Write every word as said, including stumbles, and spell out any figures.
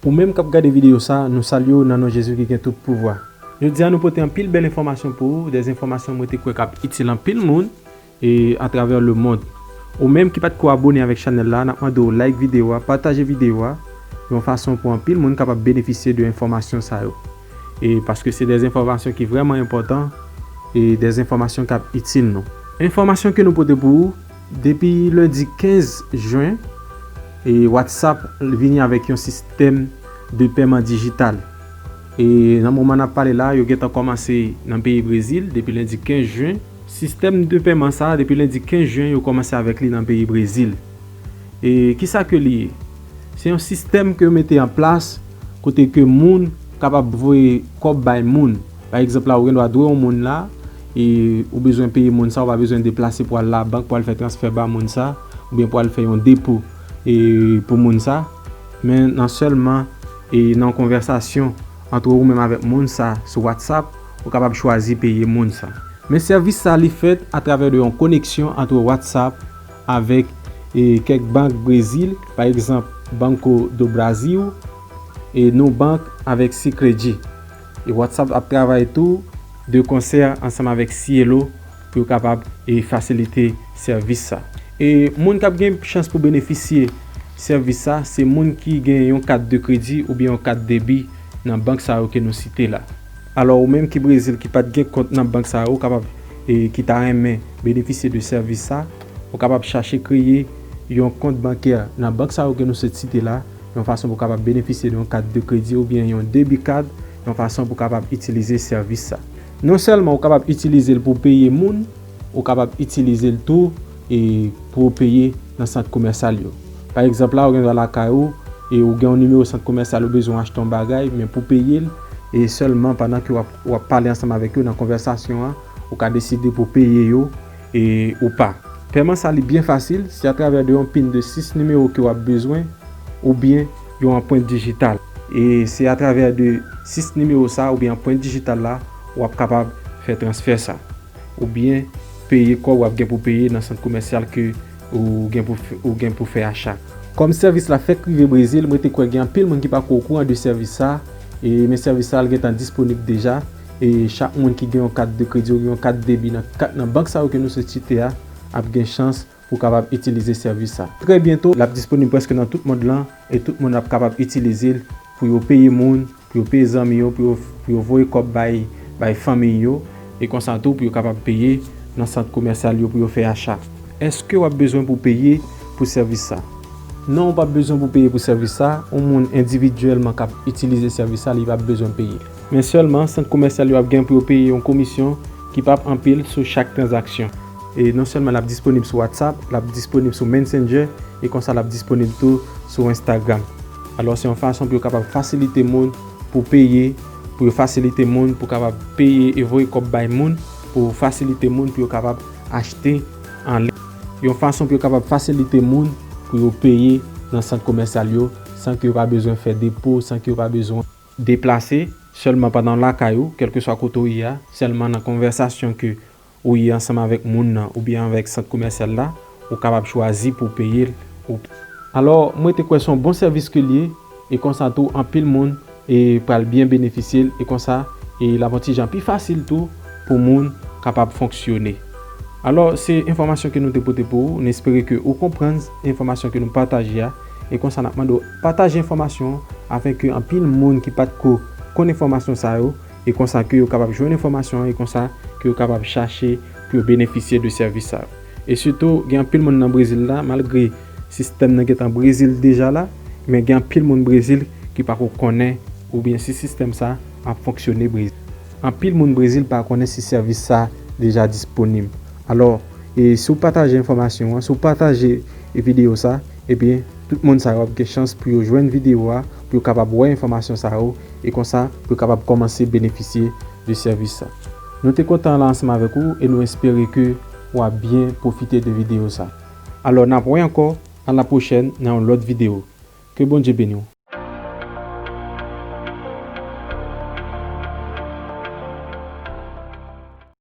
Ou menm k ap gade videyo sa, nou salye w nan non Jezi ki gen tout pouvwa. Jodi a nou pote anpil bèl enfòmasyon pou ou, dè enfòmasyon mwen te kwè k ap itil anpil moun e atravè lemonn. Ou menm ki pa t ko abone avèk chanèl la, n ap mande w like videyo a, pataje videyo a, yon fason pou anpil moun kapab benefisye de enfòmasyon sa yo. E paske se dè enfòmasyon ki vrèman enpòtan e dè enfòmasyon k ap itil nou. Enfòmasyon ke nou pote pou ou, depi lendi kenz jen, e WhatsApp vini avèk yon sistèm de pèman dijital. E nan moman n ap pale la, yo gentan kòmanse nan peyi Brezil depi lendi kenz jen. Sistèm de pèman sa a, depi lendi kenz jen, yo kòmanse avèk li nan peyi Brezil. E kisa ke li ye? Se yon sistèm ke yo mete an plas kote ke moun kapab voye kòb bay moun. Pa egzanp la, ou gen dwa dwe yon moun la, e ou bezwen peye moun sa, ou pa bezwen deplase pou al labank, pou al fè transfè ba moun sa, oubyen pou al fè yon depo e pou moun sa. Men nan sèlman e nan konvèsasyon ant ou menm avèk moun sa sou WhatsApp, ou kapab chwazi peye moun sa. Men sèvis sa li fèt atravè de yon koneksyon ant WhatsApp avèk e kèk bank Brezil, pa egzanp Banco do Brasil, e Nubank avèk Sicredi. E WhatsApp ap travay tou de konsè ansanm avèk Cielo pou yo kapab e fasilite sèvis sa. E moun k ap gen chans pou benefisye sèvis sa, se moun ki gen yon kat de kredi oubyen yon kat debi nan bank sa yo ke nou site la. Alò, ou menm ki Brezil ki pa t gen kont nan bank sa yo, ou kapab, e ki ta renmen benefisye de sèvis sa, ou kapab chache kreye yon kont bankè nan bank sa yo ke nou sot site la, yon fason pou kapab benefisye de yon kat de kredi oubyen yon debi kad, yon fason pou kapab itilize sèvis sa. Non sèlman ou kapab itilize l pou peye moun, ou kapab itilize l tou e pou w peye nan sant komèsyal yo. Pa egzanp la, ou gen dwa lakay ou e ou gen yon nimewo sant komèsyal ou bezwen achte yon bagay, men pou peye l, e sèlman pandan ke w ap, w ap pale ansanm avèk yo nan konvèsasyon an, ou ka deside pou peye yo e ou pa. Pèman sa li byen fasil, se atravè de yon pin de sis nimewo ke w ap bezwen oubyen yon anprent dijital. E se atravè de sis nimewo sa oubyen anprent dijital la, w ap kapab fè transfè sa. Oubyen peye kòb w ap gen pou peye nan sant komèsyal ke ou gen pou fè, ou gen pou fè acha. Kòm sèvis la fèk rive Brezil, mwen te kwè gen anpil moun ki pa ko okouran de sèvis sa, e men sèvis sa l gentan disponib deja, e chak moun ki gen yon kat de kredi ou yon kat debi nan kat, nan bank sa yo ke nou sot site a, ap gen chans pou kapab itilize sèvis sa. Trè byento, l ap disponib prèske nan tout mond lan, e tout moun ap kapab itilize l pou yo peye moun, pou yo peye zanmi yo, pou yo, pou yo voye kòb bay, bay fanmi yo, e konsa tou pou yo kapab peye nan sant komèsyal yo pou yo fè acha. Èske w ap bezwen pou peye pou sèvis sa? Non, ou p ap bezwen pou peye pou sèvis sa. Yon moun endividyèlman k ap itilize sèvis sa, li p ap bezwen peye. Men sèlman, sant komèsyal yo ap gen pou yo peye yon komisyon ki p ap anpil sou chak tranzaksyon. E non sèlman l ap disponib sou WhatsApp, l ap disponib sou Messenger, e konsa l ap disponib tou sou Instagram. Alò, se yon fason pou yo kapab fasilite moun pou peye, pou yo fasilite moun pou kapab peye e voye kòb bay moun, pou fasilite moun pou yo kapab achte an liy. Yon fason pou yo kapab fasilite moun pou yo peye nan sant komèsyal yo, san ke yo pa bezwen fè depo, san ke yo pa bezwen deplase, sèlman pandan w lakay ou, kèlkeswa kote w ye a, sèlman nan konvèsasyon ke ou ye ansanm avèk moun nan oubyen avèk sant komèsyal la, ou kapab chwazi pou w peye l ou pa. Alò, mwen te kwè se yon bon sèvis ke l ye, e konsa tou, anpil moun e pral byen benefisye l, e konsa, e l ap yon ti jan pi fasil tou pou moun kapab fonksyone. Alò, se enfòmasyon ke nou te pote pou ou, n espere ke ou konprann enfòmasyon ke nou pataje a, e konsa n ap mande w pataje enfòmasyon an, afenke anpil moun ki pa t ko konn enfòmasyon sa yo, e konsa ke yo kapab jwenn enfòmasyon an, e konsa ke yo kapab chache pou yo benefisye de sèvis sa yo. E sitou, gen anpil moun nan Brezil la, malgre sistèm nan gentan Brezil deja la, men gen anpil moun Brezil ki pa ko konnen oubyen si sistèm sa ap fonksyone Brezil. Anpil moun Brezil pa konnen si sèvis sa deja disponib. Alò, e si w pataje enfòmasyon an, si w pataje videyo sa, ebyen, tout moun sa yo ap gen chans pou yo jwenn videyo a, pou yo kapab wè enfòmasyon sa yo, e konsa, pou yo kapab kòmanse benefisye de sèvis sa. Nou te kontan la ansanm avèk ou e nou espere ke w ap byen pwofite de videyo sa. Alò, n ap wè ankò a la pwochèn nan yon lòt videyo. Ke Bondye beni w.